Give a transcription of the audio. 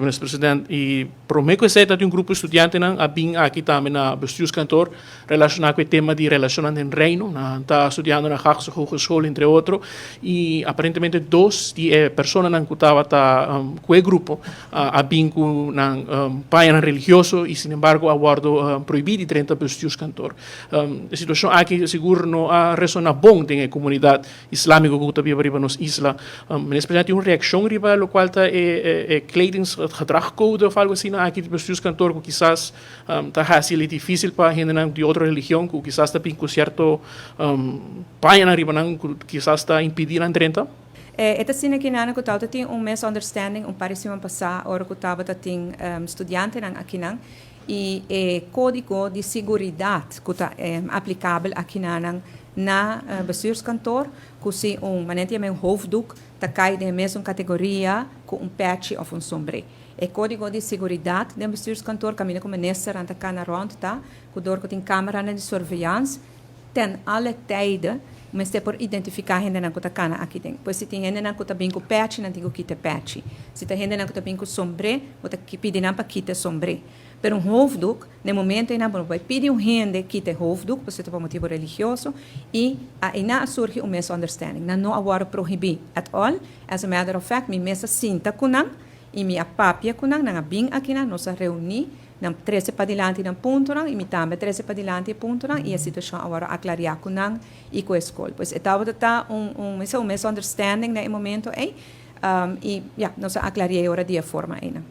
Minister President, y prome cu esey ta di un grupo estudiantenan a bin aki tambe na Bestuurskantoor relaciona cu e tema di relacionnan den Reino. Nan ta studiando na Haagse Hogeschool entre otro y aparentemente dos di e personanan cu tabata cu e grupo a bin cu nan pañanan religioso y sinembargo a wordo prohibi di drenta Bestuurskantoor. E situacion aki sigur no a resona bon den e comunidad islamico cu ta biba riba nos isla. Minister President tin un reaccion riba locual ta e kledingsgedragcode of algo asina aki di bestuurskantoor cu kisas ta haci el dificil pa hendenan di otro religion cu kisas ta bin cu cierto pañanan riba nan cu kisas ta impidi nan drenta? E ta asina kinan cu tabata tin un misunderstanding un par di siman pasa ora cu tabata tin studiantenan akinan y e codigo di siguridad cu ta aplicabel akinanan na bestuurskantoor cu si un manera ta yama un hoofddoek ta cay den e mesun categoria cu un pechi of un sombre. E codigo di siguridad den bestuurskantoor caminda cu ministernan ta cana rond ta cu door cu tin cameranan di surveillance ten alle tijden mester por identifica hendenan cu ta cana aki den. Pues si tin hendenan cu ta bin cu pechi nan tin cu kita e pechi. Si ta hendenan cu ta bin cu sombre bo ta pidi nan pa kita e sombre. Pero un hoofddoek, na e momento einan bo no por pidi un hende kita e hoofddoek pasobra ta pa motibo religioso y einan a surgi un misunderstanding. Nan no a wòrdu prohibí at all. As a matter of fact mi mes a sinta cu nan y mi a papia cu nan, nan a bin akinan, nos a reuni, nan trece padilanti nan puntonan y mi tambe a trece padilanti e puntonan y e situacion a wòrdu aclaria cu nan y cu e scol. Pues e tabata ta un un un misunderstanding na e momento ei y ya, nos a aclaria e ora di e forma einan.